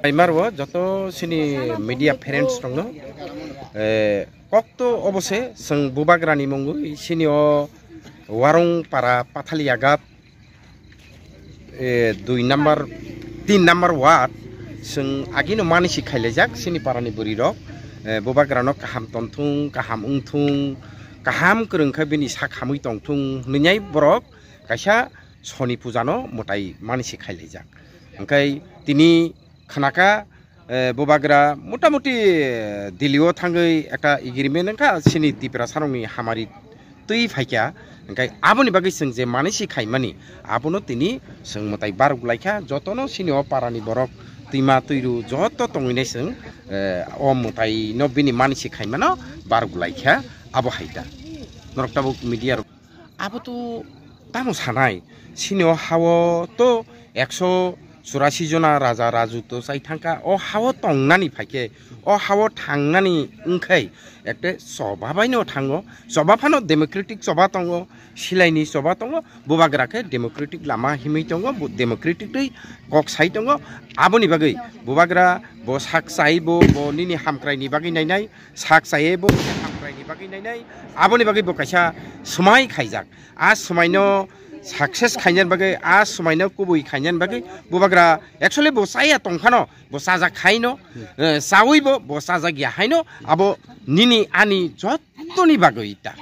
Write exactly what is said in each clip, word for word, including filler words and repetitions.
Primar o joto sini media friends tongno, eh, kokto obose seng bubagrani mungwi sini o Warung para Pathaliya gat, eh, dui number, tin number ward, seng agino manisi khailaijak sini parani bwrwi rok, eh, bubagrano kaham tonthung, kaham wngthung, kaham kwrwngkha bini sak hamwi tongthung hwnwi borok kaisa soni pujano mwtai manisi khailaijak. Hwnkhe tini khnaka, eh, bubagra motamuti, eh, Delhi o thangwi ekta agreement wngkha, sini Tiprasarokni hamari twi phaikha, hwnkhe aboni bagwi chwng je manisi khaimani, abono tini chwng mwtai barok laikha, jotono sini o parani borok twima twiru joto tongwinai chwng, eh, o mwtaino bini manisi khaimano barok laikha, abo hai da. Norok tabuk media rok. Abo to tamo sanai, sini o hao to ekso churasi jona raja raju to chai thangkha, o hao tongnani phaikhe, o hao thangnani wngkhai, ekte choba baino thango, choba phano democratic choba tongo, silaini choba tongo, bubagra khe democratic lama himwi tongo, bu-, democratic twi kok sai tongo, aboni bagwi bubagra bo sak chai bo, bo nini hamkraini bagwi nainai, sak chaiye bo hamkraini bagwi nainai, aboni bagwi bo kaisa swmai khaijak. A swmaino success khainani bagwi, a swmaino kubui khainani bagwi bubagra actually bo chaya tongphano, bo chajak khaino, eh, chawi bo, bo chajak ya haino, abo nini ani jotoni bagwi ta.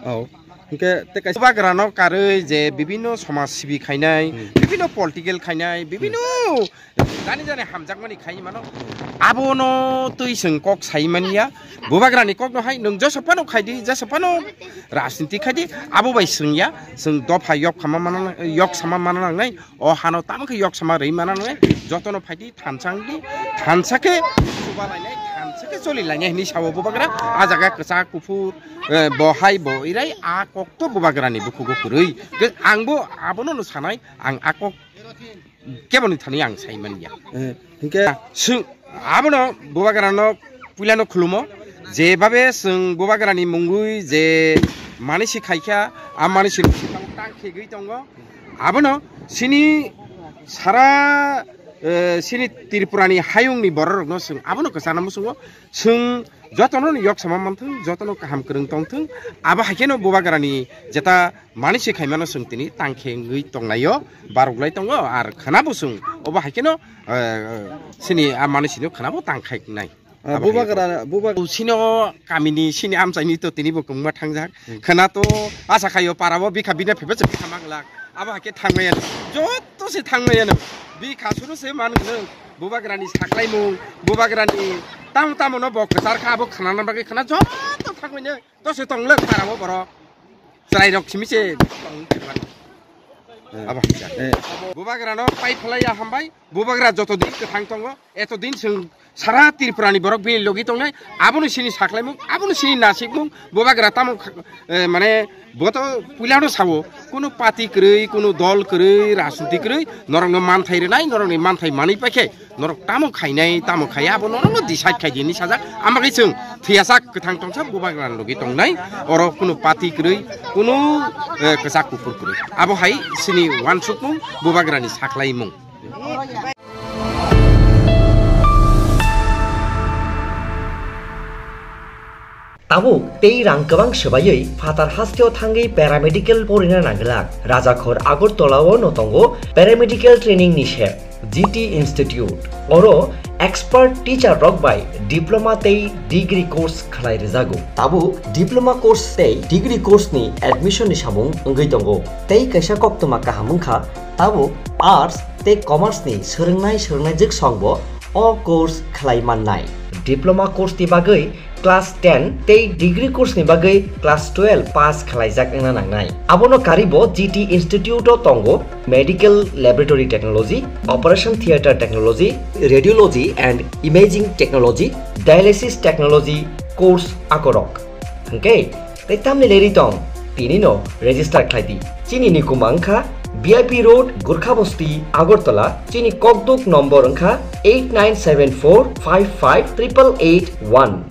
Oh, hwnkhe tei kaisa bubagrano karwi je bibinno somaj sibi khainai, hmm, bibinno political khainai, bibinno jani jani hamjakmani khai mano. Abono twi chwng kok sai manya. Bubagrani kokno hai nwng jesa phano khai di, jesa phano rajniti khai di, abo bai chwng ya. Chwng dopha yok khama mana, yok sama mana nangnai. O hano tamo khe yok sama rwi mana nangnai. Jotono phai di, thansa wng di, thansa khe chuba lainai, thansa khe choli lainai hinwi sao bubagra. A jaga kwchak kuphur, eh, bo hai bo irai a kok to bubagrani bukhugo kwrwi. Ke ang bo abono no sanai, ang a kok keboni thani ang sai manya. Eh, hwnkhe swng abono bubagrano puilano khulumo, je babe swng bubagrani mungwi je manisi khaikha, a manisi tang khegwi tongo. Abono sini sara, eh, sini Tripurani hayungni bororokno swng abono kwchana muchungo. Chwng jotono ni yok sama manthung, jotono kaham kwrwng tongthung. Abo hai kheno bubagrani jeta manisi khaimano chwng tini tangkhe wngwi tongnaio, baroklai tongo, ar khwnabo chwng obo hai kheno, eh, sini a manisino khwnabo tangkhaiknai. Ah, abo hai bubagra, bubagra. Sino kamini sini amchaini to tini bo kwbangma thangjak. Hmm. Khwna to asa khaio parabo bikha bina phaiba chwng kha manglak. Abo hai khe thangmaya. Joto se thangmaya no. Bikha suru se man gwnang. Bubagrani saklaimung, bubagrani tamo tamo no bo kwchar kha, abo khwnana bagwi khwna joto thangmani to se tong le para bo borok. Chwrai rok simi se tong. Eh. Abo hai kha. Eh. Bubagrano pai phlai ya hambai, bubagra joto din kwthang tongo, eto din chwng sara Tripura ni borok bini logi tongnai, abono sini saklaimung, abono sini nasikmung, bubagra tamo kha-, eh, mane Bo to puilano sao, kunu party kwrwi, kunu dol kwrwi, rajniti kwrwi, norokno manthai rwnai, norokni manthai manwi paikhe, norok tamo khainai, tamo khaiya, abo norokno decide khai di hinwi sajak. Ama khe chwng thwiyasak kwthang tongsa bubagrani logi tongnai, oro kunu party kwrwi, kunu, eh, kwchak kuphur kwrwi. Abo hai chini uansukmung, bubagrani saklaimung. Tabuk tei rang kwbang swbaiwi phatar hasteo thangwi paramedical porina nanglak. Rajakhor Agartala-o no tongo paramedical training ni se G T Institute. Oro expert teacher rok bai diploma tei degree course khlai rwjago. Tabuk diploma course tei degree course ni admission ni samung wngwi tongo. Tei kaisa koktwma kaham wngkha, tabuk arts tei commerce ni swrwngnai swrwngnaijwk songbo o course khlai mannai. Diploma course ni bagwi class ten tei degree course ni bagwi class twelve pass khlaijak wngna nangnai. Abono karwi bo G T Institute o tongo Medical Laboratory Technology, Operation Theatre Technology, Radiology and Imaging Technology, Dialysis Technology course akorok. Hwnkhe tei tamni leri tong, tini no register khlai di. Chini nikuma wngkha B I P Road, Gurkha Bosti, Agartala. Chini kokduk nombor wngkha eight nine seven four five five triple eight one.